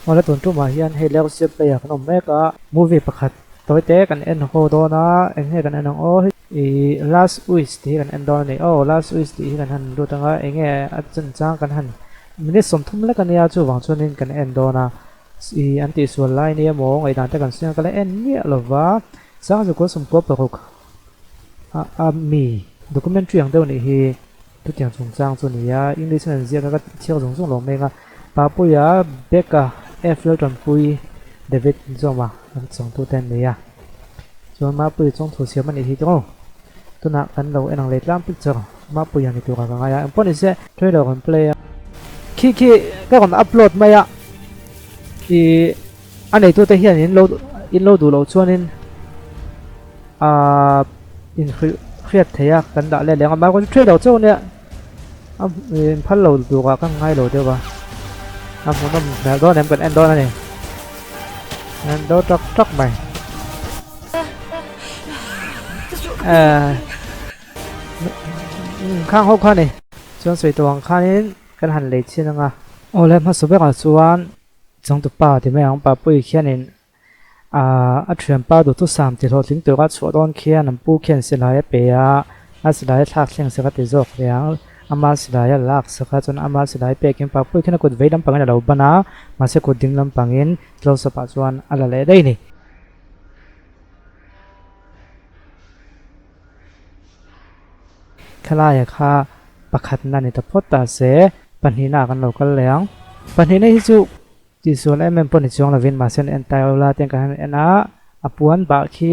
Awle tun tumah hian hei Lersia player kan awm mek a, movie pakhat tawi te kan en haw dawn a, eng nge kan en ang aw hei ih Last Wish tih hi kan en dawn a ni aw Last Wish tih hi kan han lut ang a, eng nge a chanchang kan han minute 30 lek a nia chuvang chuanin kan en dawn a, ih an tihsual lai nia maw ngaihdan te kan siam ka la en miah lova Sangzukua 96 a a mi documentary ang deuh nih hi. Chutiang chungchang chu ni a, English in an ziak a ka chhiar zung zung lo meng a, Papuia, Becca, F Laltanpui, David Zawma an changtute an nei a. Chuan Mapuia chawng thu siam a nih hi tawng. Tunah kan lo en ang leh tlang picture Mapuia ni turah ka ngai a, engpawh ni se trailer kan play a. Khi khi ka rawn upload mai a, ih a neitute hian in lo in lo duh loh chuanin ahh in hrilh hriat thei a kan dah let leh ang a mahse trailer chauh ania a in phal lo turah ka ngai lo deuh a a hmuhnawm hmel dawn em kan en dawn a ni en dawn tak tak mai ehh khang ho kha ni chuan sawi tawh ang khanin kan han lei chhin ang a awle hmasa berah chuan Changtupa ti mai ang Papuii khianin aah a thianpa duhthusam ti hlawhtling tura chhuah dawn khian an pu khian silai a pe a, a silai a thlak thleng sak a ti zawk hle ang. Ama silai a lak sak a chuan ama silai pekin Papuii khian a kut vei lampangin a lo ban a, mahse kut ding lampangin close up ah chuan a la leh daih a ni. Khalaia kha pakhatna ni ta phawt ta se, pahnihna ah kan lo kal leh ang. Pahnihna hi chu tihsual em em pawh ni chuang lovin mahse an en tailo la ten kan han en a, a puan bah khi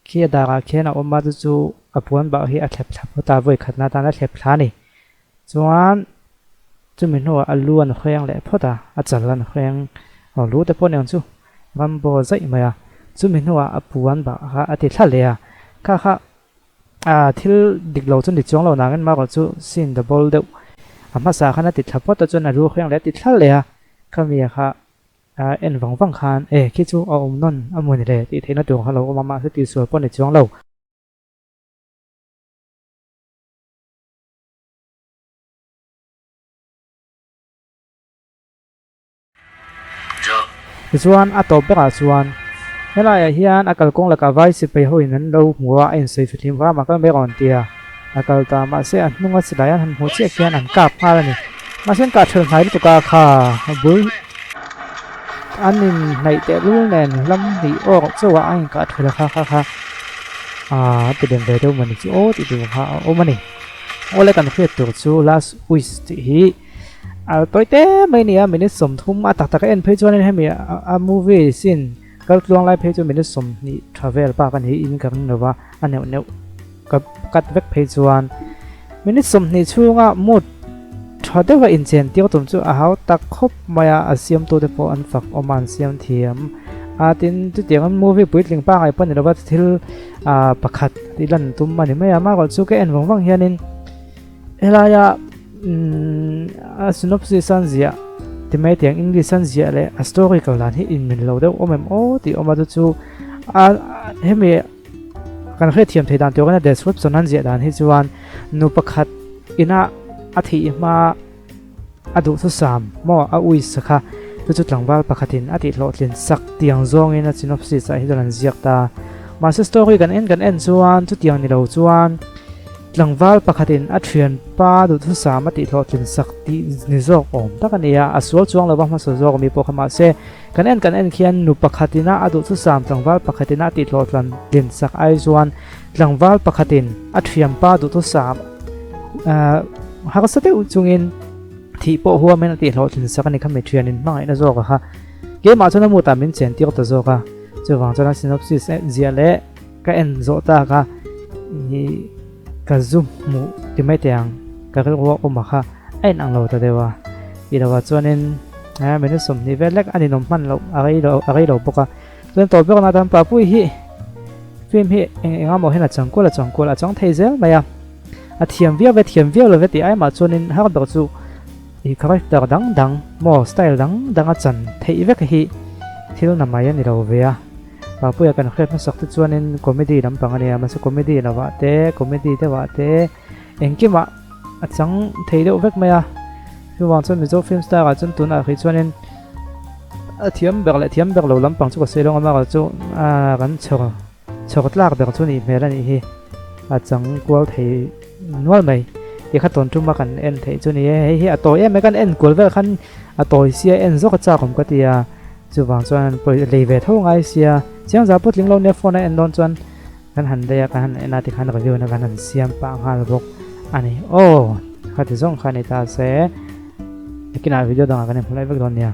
khi a darah khian a awm a chu chu a puan bah hi a thlep thla phawt a, vawi khatna atan a thlep thla a ni. Chuan chumi hnuah a lu an hreng leh phawt a, a chal an hreng aw lu te pawh ni ang chu rambo zaih mai a, chumi hnuah a puan bah kha a ti thla leh a, kha kha Ah thil dik lo chu ni chuang lo nangin Marco chu scene double deuh a hmasa khan a ti thla phawt a chuan a ru hreng leh a ti thla leh a, khami kha a en vang vang khan e khi chu a awm nawn a mawni le tih theihna tur kha lo awm a mahse tihsual pawh ni chuang lo. Tichuan a tawp berah chuan helaiah hian a kalkawng lakah vai sipai hoin an lo hmu a, a insawi fithlim ram a kal mai rawn ti a, a kal ta mahse a hnunga silai an han hmuh chiah khian an kap nghal a ni. Mahse an kah ṭhelh hnai lutuk a kha bul an inhnaih tehlul nen hlam hnih awk chauh a a inkah ṭhelh a kha kha kha aaa ti lem ve deuh mawni chu aw tih tur kha a awm a ni. Awle kan hriat tur chu last wish tih hi. A tawi te mai nia minute 30 a tak tak a en phei chuanin hemi a movie scene kal tluang lai phei chu minute 20 tha vel bak a ni in ka ring lova a neuh neuh ka cut vek phei chuan minute 20 chhunga mood tha deuha inchen tir tum chu a hau tak khawp mai a a siamtu te pawh an fak awm a an siam thiam a tin chutiang movie puitling pangai pawh ni lova thil pakhat tih lan tum a ni mai a amaherawh chu ka en vang vang hianin Helaia a synopsis an ziah ti mai tiang English an ziah leh a story kal dan hi in min lo deuh awm em aw tih awm a chu chu a hemi kan hriatthiam thei dan tur a description an ziah dan hi chuan nu pakhat ina a thih hma a duhthusam maw a ui sa kha chu chu tlangval pakhatin a tihhlawhtlin sak tiang zawngin a synopsis ah hi chuan an ziak ta mahse story kan en kan en chuan chutiang ni lo chuan Tlangval pakhatin a thianpa duhthusam a tihhlawhtlin sak tih ni zawk awm tak a ni a, a sual chuang lova hmasa zawk mi pawh kha mahse kan en kan en khian nu pakhatina a duhthusam tlangval pakhatina a tihhlawhtlin sak ai chuan tlangval pakhatin a thianpa duhthusam harsa deuh chungin thih pawh huamin a tihhlawhtlin sak a ni kha mi thianin hmangaihna zawk a kha keimah chuan a mutah min chen tir ta zawk a chuvang chuan a synopsis ziah leh Ka en zawh tak a, ih ka zu hmuh ti mai teh ang, ka rilru a awm a kha a in ang lo ta deuh a, tih lovah chuanin eh minute 20 vel lek a ninawm hman loh a rei lo a rei lo bawk a, chuan tawp ber na tan Papuii hi film hi eng eng emaw hian a chang kual a chang kual a chang thei zel mai a, a thiam viau ve thiam viau lo ve tih ai mah chuanin har ber chu ih character dang dang maw style dang dang a chan theih vek hi thil na mai a ni lo ve a. Papuia kan hriat hmasak te chuanin comedy lampang a nia mahse comedy lovah te comedy deuhah te engkimah a chang thei deuh vek mai a chuvang chuan Mizo film star ah chuan tunah hrih chuanin A thiam ber leh thiam ber lo lampang chu ka sawi lo ang amaherawh chu ah kan chhawr chhawr tlak ber chu nih hmel a nih hi a chang kual thei nual mai ti kha tawn tum a kan en theih chu ni e hei hi a tawi em mai kan en kual vel khan a tawi sia en zawk a chak awm ka ti a chuvang chuan pawi lei ve tho ngai sia chiang za pawh tling lo nia phone a en dawn chuan kan han lei a kan han en a tikhan review na kan han siam pah nghal bawk a ni aw khati zawng kha a ni ta se nakinah video dangah kan inhmu leh vek dawn nia.